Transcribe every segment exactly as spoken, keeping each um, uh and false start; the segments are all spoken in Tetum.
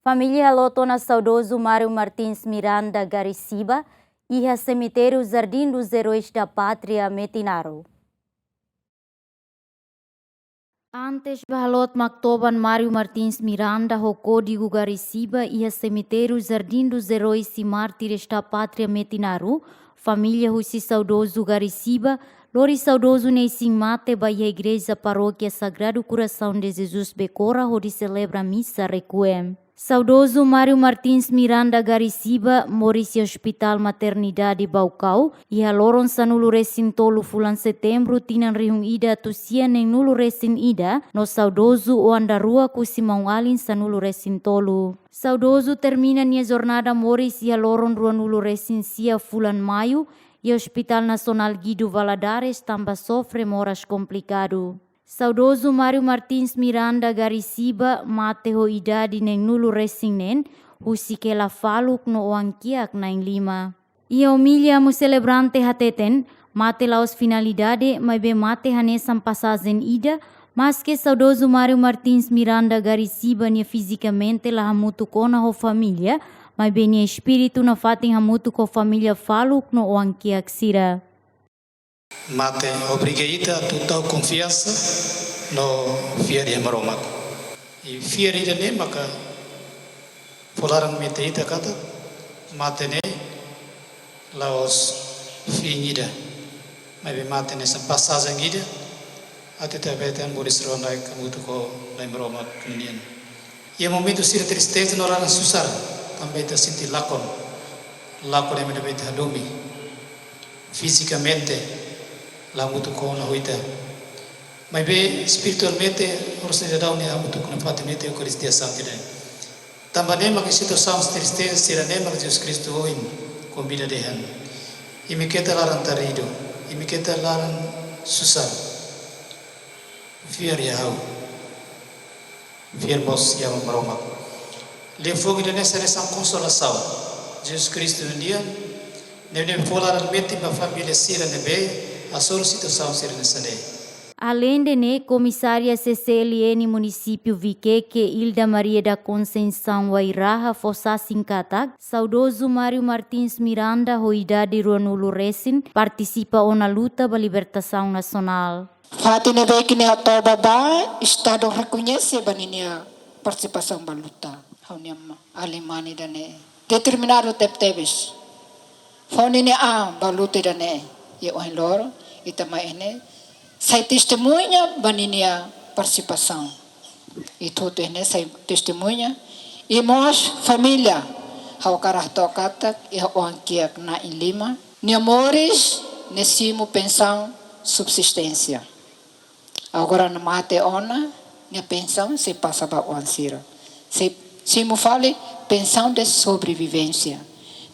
Família haloot ona saudozu Mário Martins Miranda Garisiba iha semitériu Jardim dos Heróis da Pátria, Metinaro. Antes ba haloot maktoban Mário Martins Miranda ho kódigu Garisiba iha semitériu Jardim dos Heróis e Mártires da Pátria, Metinaro, família husi saudozu Garisiba lori saudozu nia isin-mate ba iha Igreja Parókia Sagrado Coração de Jesus Becora hodi selebra misa requiem. Saudozu Mário Martins Miranda Garisiba moris iha Hospital Maternidade Baucau iha loron sanulu-resin-tolu fulan Setembru tinan rihun ida atus sia neenulu-resin-ida, no saudozu oan daruak husi maun-alin sanulu-resin-tolu. Saudozu termina nia jornada moris iha loron ruanulu-resin-sia fulan Maiu iha Hospital Nasionál Guido Valadares tanba sofre moras komplikadu. Saudozu Mário Martins Miranda Garisiba mate ho idade neenulu-resin-neen, husik hela faluk no oan-kiak na'in-lima. Iha omilia, amu selebrante hateten, mate la'ós finalidade, maibé mate hanesan pasajen ida, maske saudozu Mário Martins Miranda Garisiba nia fizikamente la hamutuk ona ho família, maibé nia espíritu nafatin hamutuk ho família faluk no oan-kiak sira. Mate obriga ita atu tau konfiansa no fiar iha Maromak. I fiar ida-ne'e maka fó laran metin ita katak mate ne'e la'ós fin ida. Maibé mate ne'e hanesan pasajen ida atu ita bele moris rona hamutuk ho Nai Maromak ninian. Iha momentu sira tristeza no laran susar, tanba ita sente lakon, lakon ema ne'ebé ita hadomi. Fizikamente la hamutuk ona ho ita, maibé espiritualmente, oras ne'e daudaun nia hamutuk nafatin iha Eukaristia Santa ne'e. Tanba ne'e mak situasaun tristeza sira-ne'e mak Jesus Kristu ohin konvida dehan: imi keta laran taridu, imi keta laran susar. Fiar iha ha'u. Fiar mós iha Maromak. Liafuan ida-ne'e sai hanesan konsolasaun Jesus Kristu nian, ne'ebé fó laran metin ba família sira ne'ebé hasoru situasaun sira hanesan ne'e. Aleinde ne'e, Komisária C C L N Munisípiu Viqueque, Ilda Maria da Conceição Wairaha, fó sasin katak saudozu Mário Martins Miranda ho idade ruanulu-resin, partisipa ona luta ba libertasaun nasionál. Fatin ne'ebé ke nia toba ba, Estadu rekoñese ba ninia partisipasaun ba luta. Ha'u-nia ma-, alin mane ida-ne'e determinadu tebetebes. Fó ninia an ba luta ida-ne'e. I ohin loron, ita mai ne'e sai testemuña ba ninia partisipasaun. Ita hotu ne'e sai testemuña. I mós família, ha'u hakarak hato'o katak iha oan-kiak na'in-lima, nia moris ne'e simu pensaun subsisténsia. Agora nia mate ona, nia pensaun sei pasa ba oan sira. Sei simu fali pensaun de sobrevivénsia.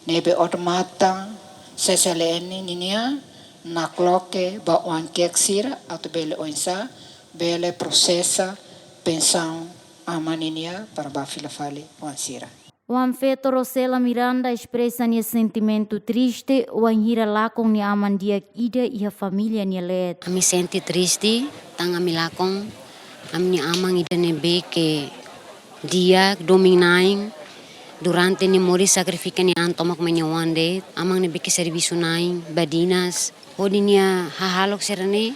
Ne'ebé odamatan C C L N ninian nakloke ba oan-kiak sira atu bele oinsá, bele prosesa pensaun aman ninian para ba fila fali oan sira. Oan-feto Rosela Miranda espresa nia sentimentu triste wainhira lakon nia aman di'ak ida iha família nia leet. Ami sente triste, tan ami lakon ami-nia aman ida ne'ebé ke di'ak, domin-na'in, durante nia moris sakrifika nia an tomak mai nia oan de'it, aman ne'ebé ke servisu-na'in, badinas, hodi nia hahalok sira-ne'e,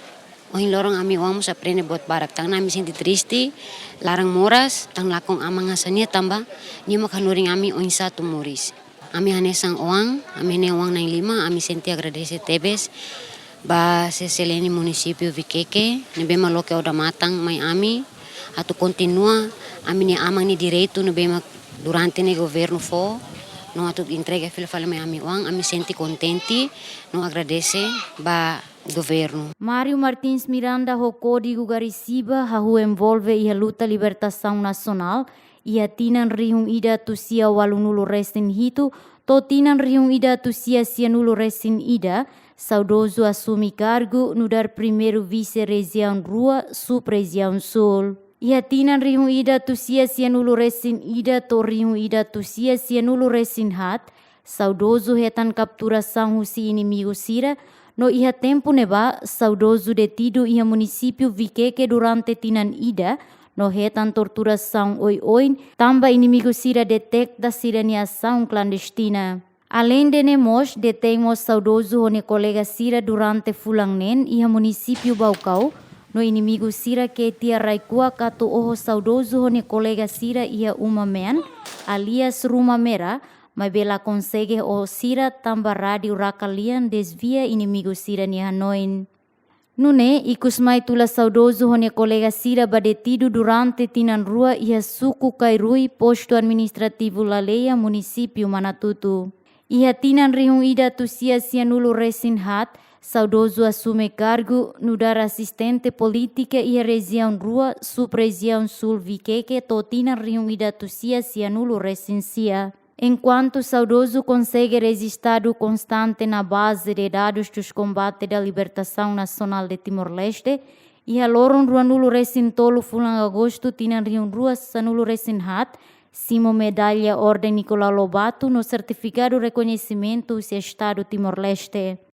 ohin loron ami oan mós aprende buat barak. Tan ami sente triste, laran moras, tan lakon aman hanesan nia tanba nia mak hanorin ami oinsá atu moris. Ami hanesan oan, ami ne'e oan na'in-lima, ami sente agradese tebes ba C C L N Munisípiu Viqueque, ne'ebé mak loke odamatan mai ami, atu kontinua ami-nia aman nia direitu ne'ebé mak durante ne'e governu fó, no atu entrega fila fali mai ami oan, ami sente kontente, no agradese ba governu. Mário Martins Miranda ho kódigu Garisiba hahú envolve iha luta libertasaun nasionál iha tinan rihun ida atus sia ualunulu-resin-hitu to'o tinan rihun ida atus sia sianulu-resin-ida, saudozu asume kargu nu'udar Primeiru Vise Rejiaun Rua, Sub-Rejiaun Súl. Iha tinan rihun ida atus sia sianulu-resin-ida to'o rihun ida atus sia sianulu-resin-haat, saudozu hetan kapturasaun husi inimigu sira, no iha tempu ne'ebá, saudozu detidu iha Munisípiu Viqueque durante tinan ida, no hetan torturasaun oioin, tanba inimigu sira deteta sira-nia asaun klandestina. Aleinde ne'e mós, detein mós saudozu ho nia kolega sira durante fulan neen iha munisípiu Baucau, no inimigu sira kei tiha rai-kuak atu oho saudozu ho nia kolega sira iha uma mean, alias Ruma Mera, maibé la konsege oho sira tanba rádiu raka lian dezvia inimigu sira-nia hanoin. Nune'e, ikus mai tula saudozu ho nia kolega sira ba detidu durante tinan rua iha suku Kairui, postu administrativu Laleia, munisípiu Manatutu. Iha tinan rihun ida atus sia sianulu resin haat, saudozu asume kargu nu'udar asistente polítika iha rejiaun rua, sub-rejiaun Sul Viqueque, to'o tinan rihun ida atus sia sianulu resin sia. Enkuantu saudozu konsege rejistadu konstante na Base de Dados dos Combate da Libertação Nacional de Timor-Leste, iha loron ruanulu resin tolu fulan Agostu tinan rihun rua sanulu resin haat, simu medalla Orden Nicolau Lobato no sertifikadu rekoñesimentu husi Estadu Timor-Leste.